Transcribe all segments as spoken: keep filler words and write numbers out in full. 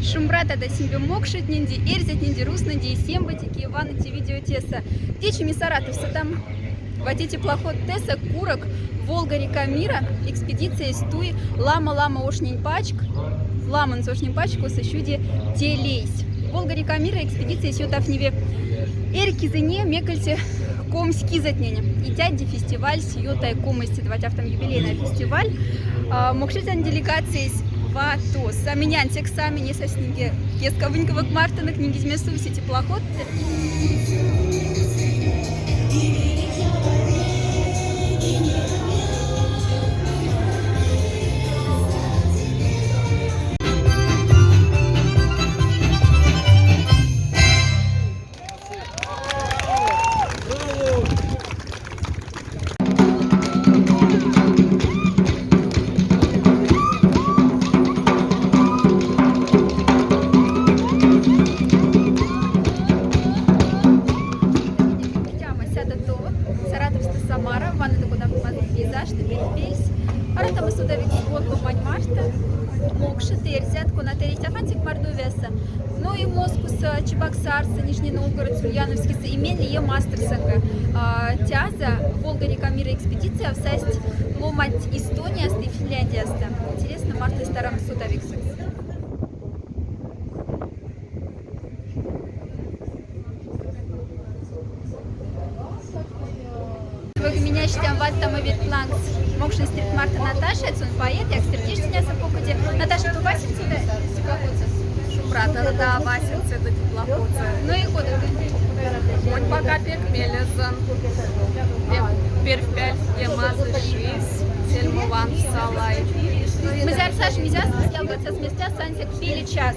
Шумбрата да симбе мокшетненди, эрзятненди, рузтненди и сембатеки ваннытти видеотеса. Течи ми Саратовса, там вате теплоход Теса курок Волга-река мира экспедициясь туй лама-лама ошнень пачк, ламонц ошнень пачк, косо сюди телейсь. Волга-река мира экспедициясь ютафневи эрькизыне, ме кольце комсь кизотнень. И тядди фестивальсь ютай комости, вате афтам юбилейный фестиваль. А, мокшетян делегациясь ватос. А минь ансяк сами не сасьнинге кескавыньковок мартонок, нинге ме сувси теплоход. Тяма сяда то, Саратовста Самара, ванныда кода мазый пейзажты, пельпельсь. Аратама содавикс вот ломань марта, мокшет, эрзят, конат эрихтяф ансяк Мордовияса. Ну и Москуса, Чебоксарса, Нижний Новгородса, Ульяновскиса, и мень лия масторсанга. А, тяза Волга-река мира экспедицияв састь ломать Эстонияста и Финляндияста. Интересно, марта старам содавиксакс. Вегименяштям ваттама вет планкс мокшень стрит-марта Наташа, сон поэт, якстердештиняса покоди. Наташа, ту васенце да теплоходса? Шумбрата, да, васенце да теплоходса. Ну и кода тынь? Монь пока пек мелезон. Пе-, перьпяль, те мазы шиис, сельмован салай. Мзярсаш мизяс, ялгатсас местяс, ансяк пеле час.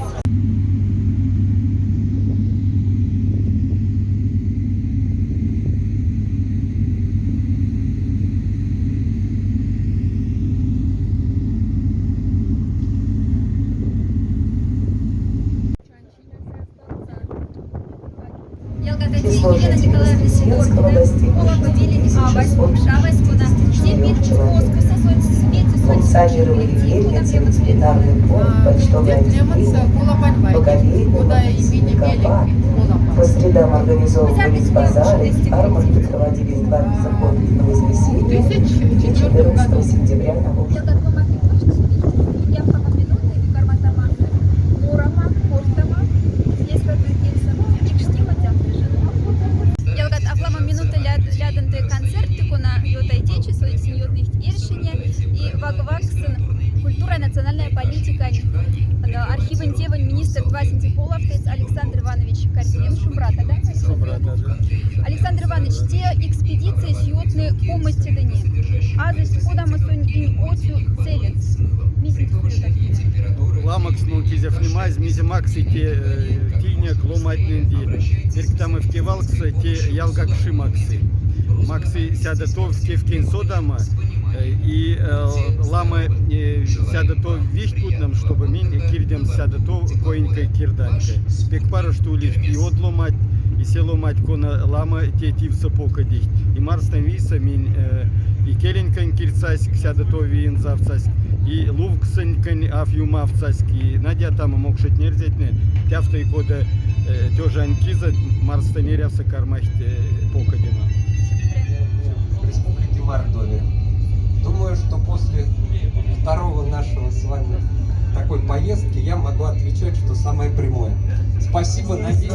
Ялгата, Елена Николаевна Сидоркина, Кола Павелин, а, Васька Шаваськуна, Демид Коскуса, Соцсети, Соцсети, Функционирование коллектив, Кола Павелин, а, Демид Лемонса, Кола Павелин, Кола имени Мелик, Кола Павелин. По средам организовывались базары, ярмарки проводились два раза в год, в воскресенье и четырнадцатого сентября на Волжском. Ялгат, афлама минута ляд-, лядонты концерт, кона ётай течи, сой синьотных эршине, и вак-ваксын культура и национальная политика, э, архивонь девонь министр, двасенце полавтоц Александр Иванович Карпин. Шумбрата, да? Шумбрата, да. Александр Иванович, те экспедициясь ётны комости дыни. Азысь кодама сонь ин отсю целец. Мизинь суетафтина. Ламокс мон кизеф нимаз, мизе максы те, э, тинек ломатненди. Эрьктамов кевалкса те ялгакши максы. Максы сяда тов кевкен содама, э, и, э, лама, э, сяда тов вихть путнам, чтобы минь кирдем сяда тов коинкай кирданькай. Пек паро, што улихть и од ломать, и се ломать, кона лама те тивса покодихть. И марстан вийса минь, э, и келенькань кирцаськ, сяда тов виензавтсаськ, и лувксонькань аф юмавтсаськ, и надейтама, мокшеть эрзятне тяфта и кода, э, тёжань киза марстан эрявса кармахть, э, покодема. Республики Мордовия. Думаю, что после второго нашего с вами такой поездки я могу отвечать, что самое прямое. Спасибо, надеюсь.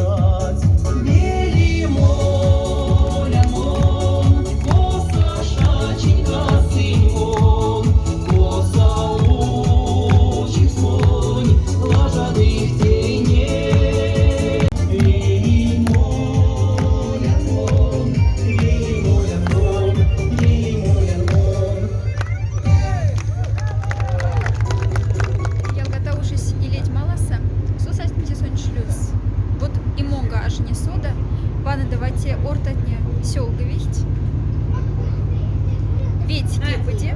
Ялгата ушись илеть маласа, со састь мизе сонь шлюз. Вот и монга аж не сода, вана да вате ортатне сёлговихть. Ведь кеподи,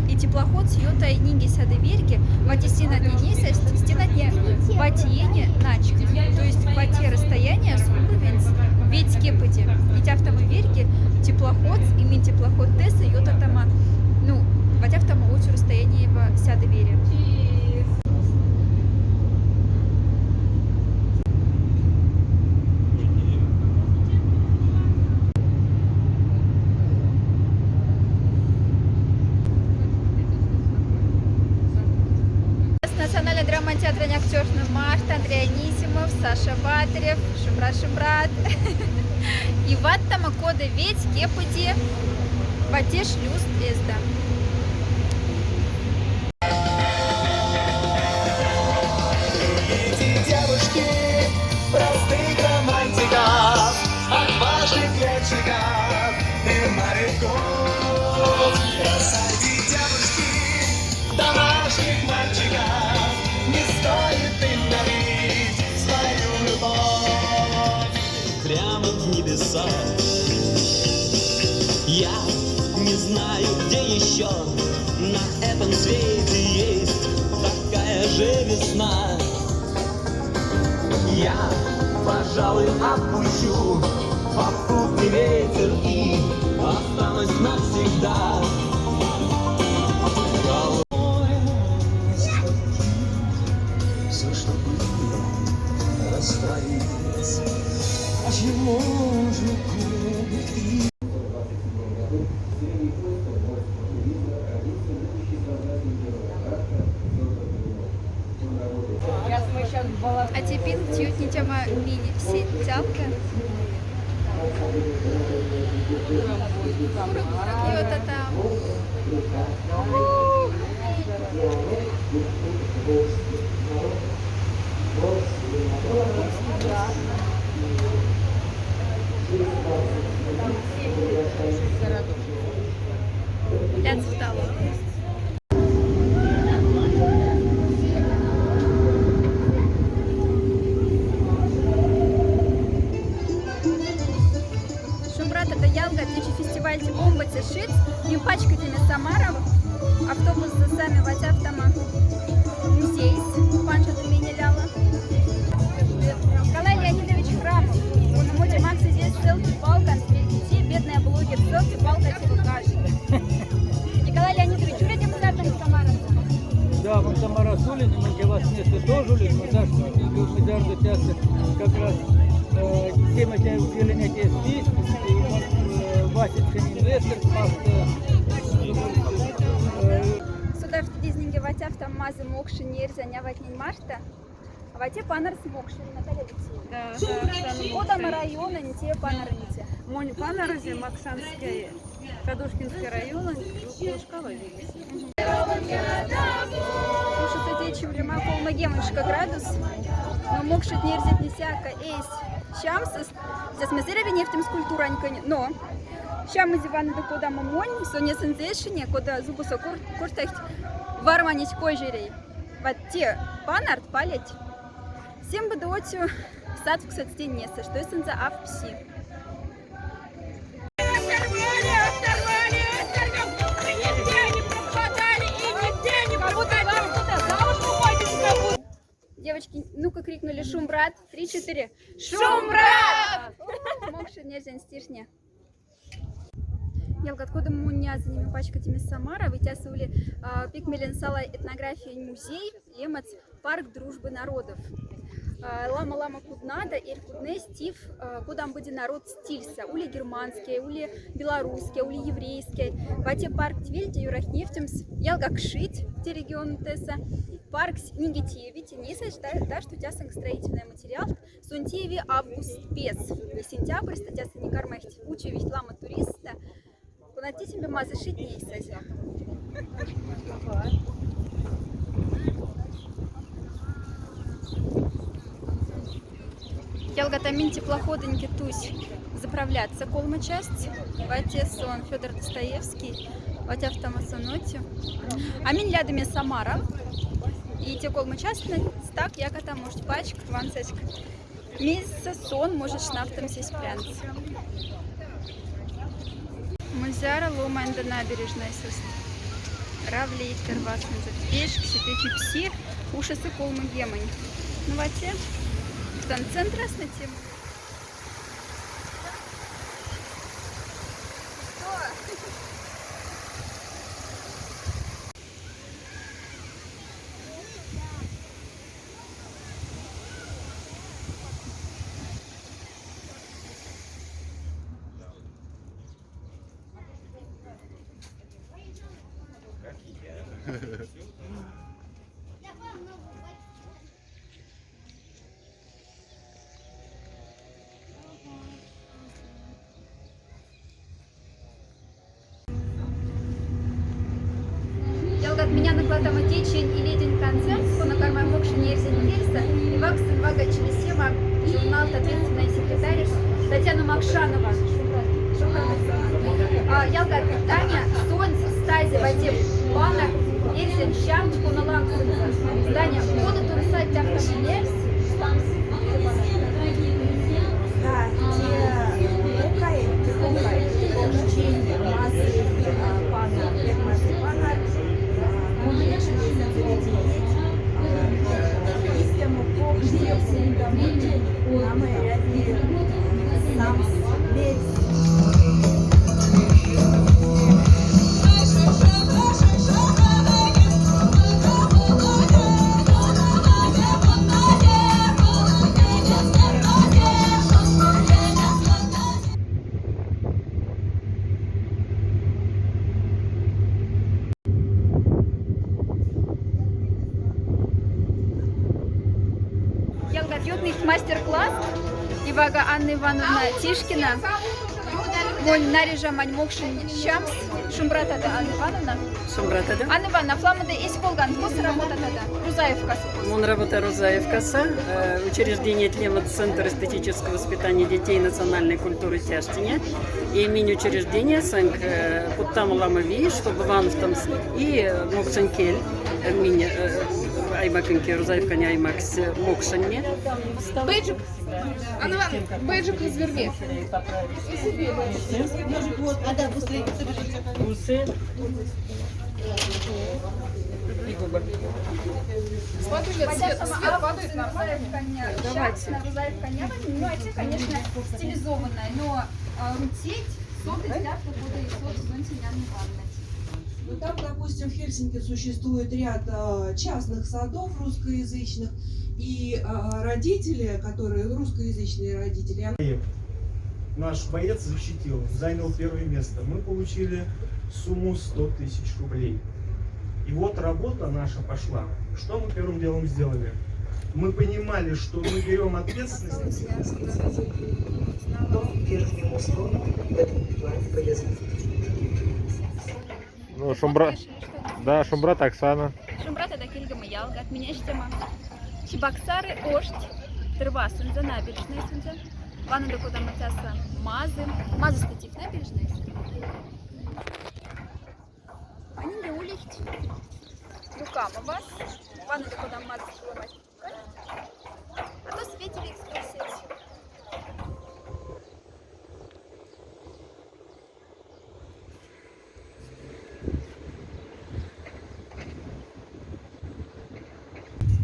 и теплоход сётай нинге сяда верьге, вате стенатне не састь, стенатне ватеене начк. То есть вате расстояние с уровень ведь кеподи. И тяфтама верьге теплоход, и мин теплоход Теса ётатама, ну, ватяфтама отсю расстояние ба сяда вере. Роман театрань актёрт Марта, Андрей Анисимов, Саша Батырев, шумбрат, шумбрат. И ваттама, кода ведь кепыди ватеш люст эзда. Эти девушки простых романтиков, отважных летчиков и моряков. Бросайте, девушки, домашних мальчиков, не стоит им дарить свою любовь. Прямо в небеса. Я не знаю, где ещё на этом свете есть такая же весна. Я, пожалуй, отпущу попутный ветер и останусь навсегда. Всё, что было, растворилось. А чего же город и А теперь тютнитяма минь сетялка. Курок, курок, йо-та-та. Пять второго. Шумбрат, это ялгат, течи фестивальте омбоце шит, ми пачкодиме Самарав, автобусса сами ватяфтама музейс, панжа да менеляла. Николай Леонидович Храмов, он моти максызе селфи-палкан, те бедная блогер, селфи-палка тебе каждый. Николай Леонидович, чуре тем зартом Самара? Да, мы Самара Сулин, мы для вас место тоже, мы зашли, мы зашли часто как раз, э, тема тя-, зеленая тя спись, э, Вася Цхен инвестор, э, э, Содавтыдизнинге ватяфтам мазы мокши нерзя няватнень марта. Вате панарс мокши, Наталья Алексеевна. Да, да, Оксана Мокшин. Кодама райононь те панарынь те? Монь панарзе Максанская, Кадушкинский район, Клушкова велись. Уж содечи улема колмогемоньшка градус, но мокшить нерзетне сяка эйс сямсост, зэс мезере венефтемс культураньконь, но сямызе ванды кодама монь, со несынзешине, кода зубоса кор-, кортахть варманить козерей. Вот те панарт палять. Симбыды отсю сатвксот стеннеса, што эсэнзэ ав пси. Девочки, ну-ка крикнули: «Шумбрат!» Три, четыре. Шумбрат! Мокши нерзянь стирне. Ялгат, кода мунязы ними пачкатимес Самара, витясы ули, а, пекмелен сала этнографиянь музей, лемац Парк дружбы народов. А, лама-лама куднада, эрь куднэс тиф, а, кода быди народ стильса, ули германский, ули белорусский, ули еврейский. Вате парк тивельде юрахнефтемс, ялга кшить те регион теса. Парк с-, нигетиевить, не сач, да, да, что тясанг строительный материал, Сунтиеви август пес. И сентябрь статьяса не кармахть учевить лама туриста. Кунатисим бе мазы шитней сазя. Ялгата минь теплоходоньке тусь заправляться колма часть. Вате сон Фёдор Достоевский, вате автомасонотю. А минь лядыме Самара. И те колма часть стак яката, может, пачк, вансачк. Мейсэ сон может шнавтомсесь прянц. Мзяра ломань да набережнайсост. Равлейтор васмезэ. Пешксе, пе пипси, ушасы колмыгемонь. Ну, вате, тан центрас на тему. Менам наклад тама течень и ледень концерт, кона кармай мокшень эрзянь кельса, и ваксин вага чилисема журнал ответственная секретарь Татьяна Макшанова. А, ялгат, Таня, сонсь стазе вадим пана эрзянь сямт кона лангсынза. Таня, кода тон садь тяфта менель? Да, те кокай, те кокай, кокай, чень, мазы, а, пана, пек мазы пана, а, мон лично не заведение, а, истя мукок, ждём сюда мультик, а мы рядом сам медь. Ялгат, ётнихть мастер-класс, и вага Анна Ивановна Тишкина. Монь наряжа мань мокшень сямс. Шумбратада, Анна Ивановна. Шумбратада. Анна Ивановна, фламада эсь полган, косо работатада? Рузаевкаса. Мон работа Рузаевкаса, э, учреждение тлемат Центр эстетического воспитания детей национальной культуры Тяштине. И минь учреждение сэнк, э, путтам лама ви, чтобы ванфтомс и, э, мокшень кель, э, минь, э, аймакинке, Рузаевкане аймакс, э, мокшеньме. Бейджик. Анна Ивановна, бейджик разверни. Бейджик, вот, а, да, быстрее, соберите. Бусы. И губы. Смотри, Лен, свет, свет падает нормально. Давайте. Рузаевка не, ну, а те, конечно, стилизованная, но, а, рутеть, сотый, стяжка, кода и сот, зонтень Анна Ивановна. Ну, там, допустим, в Хельсинки существует ряд, а, частных садов русскоязычных, и, а, родители, которые русскоязычные родители, ан- Наш боец защитил, занял первое место. Мы получили сумму сто тысяч рублей. И вот работа наша пошла. Что мы первым делом сделали? Мы понимали, что мы берём ответственность. Дом верхнему слону в этом плане повезло. Ну, шумбра-, да, шумбрат, Оксана. Шумбратада, кельгемма ялгат, минь эштема Чебоксары ошт тырвасынзе, набережнайсынзе. Ванды, кода матяса мазы, мазы тиф набережнайса. А нинге улихть. Лукама вас. Ванды, кода мазы ломать. А то светили экскурсия.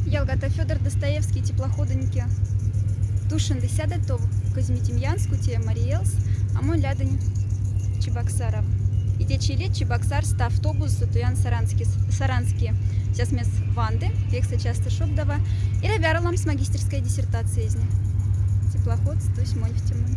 Ялгат, а Фёдор Достоевский теплоходоньке тушинды сядатов Козьмодемьянск, те Марий Элс, а мон лядынь Чебоксаров. И течи лет Чебоксарста автобус туян Сарански, Сарански. Сейчас мес ванды, векса часто шогдава. Эра вяроламс магистерская диссертация из них. Теплоход тусь монь втемон.